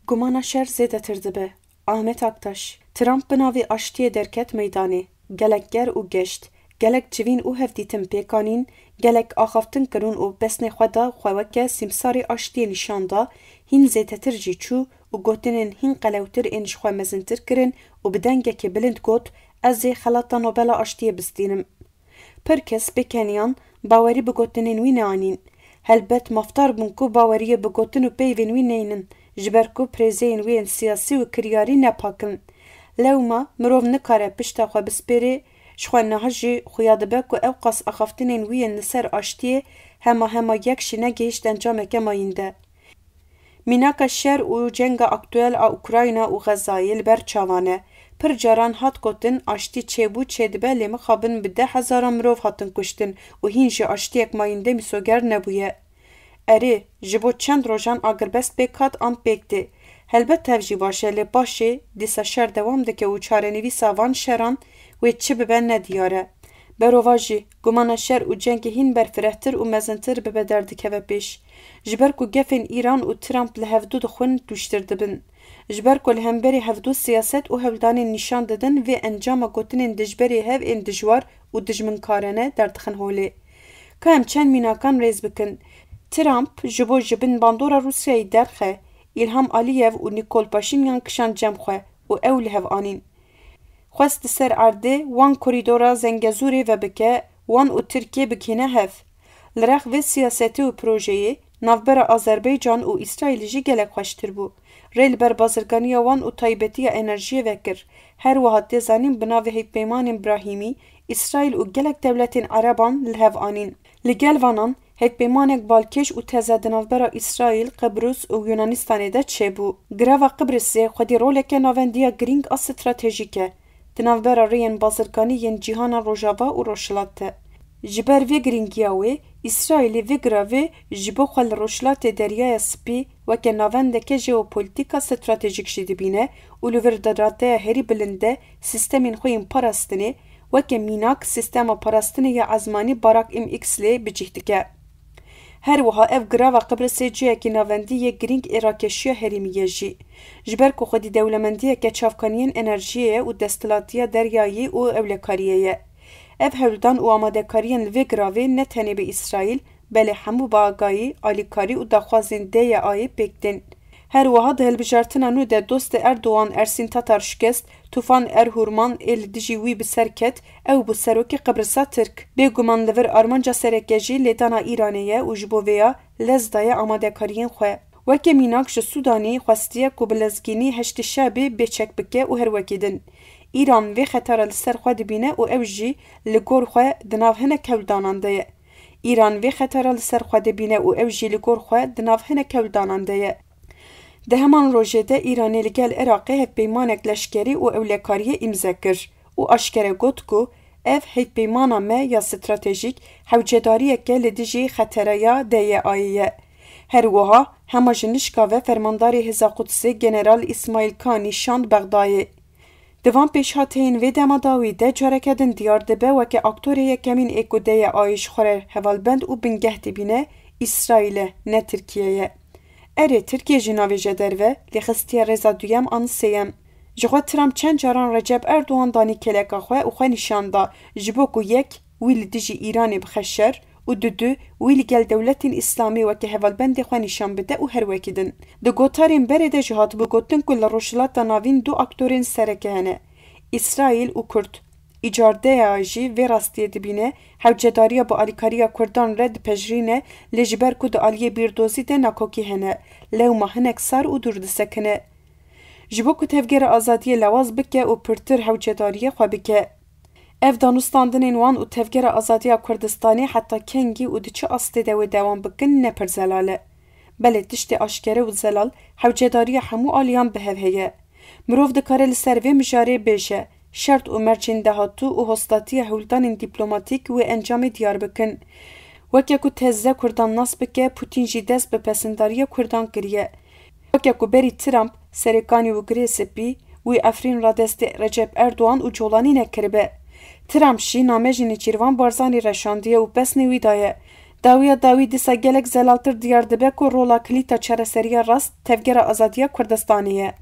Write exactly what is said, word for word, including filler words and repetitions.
Gumana şer zêdetir dibe. Ahmet Aktaş, Trump bi navê aştiyê derket meydanê. Gelek ger û geşt, gelek civîn û hevdîtin pêk anîn, gelek axaftin kirin û pesnê xwe da xwe weke sîmsarê aştiyê nîşan da, hîn zêdetir jî çû û gotinên hîn qelewtir ên ji xwe mezintir kirin û bi dengekê bilind got, "Ez ê xelata Nobela Aştiyê bistînim." Pir kes pêkeniyan bawerî bi gotinên wî neanîn. Helbet mafdar bûn ku baweriyê bi gotin û peyvên wî neynin, ji ber ku pirêzeyên wî yên siyasî û kiryarî ne pak in. Lewma mirov nikare pişta xwe bispêrê, ji xwe niha jî xuya dibe ku ewqas axaftinên wî yên li ser aştiyê hema hema yek jî negihişt encameke mayînde. Mînaka şer û cenga aktuel a Ukrayna û Xezayê li ber çavan e. Pir caran hat gotin, aştî çêbû, çêdibe, lê mixabin bi deh hezaran mirov hatin kuştin û hîn jî aştiyek mayînde mîsoger nebûye. Erê, ji bo çend rojan agirbest pêk hat an pêk tê. Helbet tev jî baş e, lê paşê dîsa şer dewam dike û çarenivîsa van şeran wê çi bibe ne diyar e. Berovajî, gumana şer û cengê hîn berfirehtir û mezintir bibe derdikeve pêş. Ji ber ku gefên Îran û Trump li hevdû dixwin, tûştir dibin. Ji ber ku li hemberî hevdû siyaset û hewldanên nîşan didin vê encama gotinên dijberê hev ên dijwar û dijminkarane derdixin holê. Ka em çend mînakan rêz bikin. Trump ji bo ji bin bandora Rûsyayê derxe, Îlham Aliyev û Nîkol Paşînyan kişand cem xwe û ew li hev anîn. Xwest li ser erdê wan korîdora Zengezûrê vebike, wan û Tirkiyê bigihîne hev. Li rex vê siyasetê û projeyê, navbera Azerbaycan û Îsraîlê jî gelek xweştir bû. Rê li ber bazirganiya wan û taybetiya enerjiyê vekir. Her wiha tê zanîn bi navê Hevpeymanên Brahîmî, Îsraîl û gelek dewletên Ereban li hev anîn. Li gel vanan, hevpeymanek balkêş û teze di navbera Îsraîl, Qibrus û Yunanistanê de çêbû. Girava Qibrisê xwedî roleke navendî ya girîng a stratejîk e di navbera rêyên bazirganî yên cîhana Rojava û Rojhilat de. Ji ber vê girîngiya wê, Îsraîlê vê giravê ji bo xwe li Rojhilatê Deryaya Spî weke navendeke jeopolîtîk a stratejîk jî dibîne û li vir di radeya herî bilind de sîstemên xwe yên parastinê, weke mînak sîstema parastinê ya ezmanî Barak M X lê bi cih dike. Her wiha ev girava Qibrisê cihekî navendî yê girîng ê rakeşiya herêmî ye jî. Ji ber ku xwedî dewlemendiyeke çavkaniyên enerjiyê ye û desthilatiya deryayî û ewlekariyê ye. Ev hewldan û amadekariyên li vê giravê ne tenê bi Îsraîl, belê hemû bi agayî, alîkarî û daxwazên D Y A'yê pêk tên. Her wiha di hilbijartina nû de dostê Erdogan Ersîn Tatar şikest, Tufan Erhurman ê li dijî wî bi ser ket, ew bû serokê Qibrisa Tirk. Bêguman li vir armanca sereke jî lêdana Îranê ye û ji bo vêya lez daye amadekariyên xwe. Weke mînak ji Sûdanî xwestiye ku bi lezgînî Heşdî Şebî bê çek bike û her wekî din. Îran vê xetara li ser xwe dibîne û ew jî li gor xwe di nav hinek hewldanan de ye. Îran vê xetara li ser xwe dibîne û ew jî li gor xwe di nav hinek hewldanan de ye. Di heman rojê de Îranê li gel Iraqê hevpeymanek leşkerî û ewlekariyê îmze kir û aşkere got ku ev hevpeymana me ya stratejîk hewcedariyeke li dijî xetereya D Y A'yê ye. Her wiha hema ji nişka ve fermandarê Hêza Qudsê General Îsmaîl Kanî şand Bexdayê. Di van pêşhateyên vê dema dawî de careke din diyar dibe weke aktorê yekemîn ê ku D Y A'yê ji xwe re hevalbend û bingeh dibîne, Îsraîl e, ne Tirkiye ye. Erê, Tirkiye jî navêje derve, lê xistiye rêza duyem an sêyem. Ji xwe Trump çend caran Recep Erdogan danî kêleka xwe û xwe nîşan da, ji bo ku yek, wî li dijî Îranê bixe şer û dudu, wî li gel dewletên Îslamî weke hevalbendê xwe nîşan bide û her wekî din. Di gotarên berê de jî hatibû gotin ku li Rojhilata Navîn du aktorên sereke hene, Îsraîl û Kurd. Îcar D Y A jî vê rastiyê dibîne, hewcedariya bi alîkariya Kurdan re dipejirîne, lê ji ber ku di aliyê bîrdozî de nakokî hene, lewma hinek sar û dûr disekine. Ji bo ku Tevgera Azadiyê lewaz bike û pirtir hewcedariyê xwe bike. Ev danûstandinên wan û Tevgera Azadiya Kurdistanê heta kengî û di çi astê de wê dewam bikin, ne pir zelal e. Belê tiştê aşkere û zelal, hewcedariya hemû aliyan bi hev heye. Mirov dikare li ser vê mijarê bêje, şert û mercên dahatû û hostatiya hewldanên dîplomatîk wê encamê diyar bikin. Weke ku teze Kurdan nas bike, Putin jî dest bi pesindariya Kurdan kiriye. Weke ku berî Trump, serê kanî û girê spî, wî Efrîn radestê Recep Erdogan û Colanî nekiribe. Trump jî name ji Nêçîrvan Barzanî re şandiye û pesnê wî daye. Dawiya dawî dîsa gelek zelaltir diyar dibe ku rola kilîta çareseriya rast tevgera azadiya Kurdistanê ye.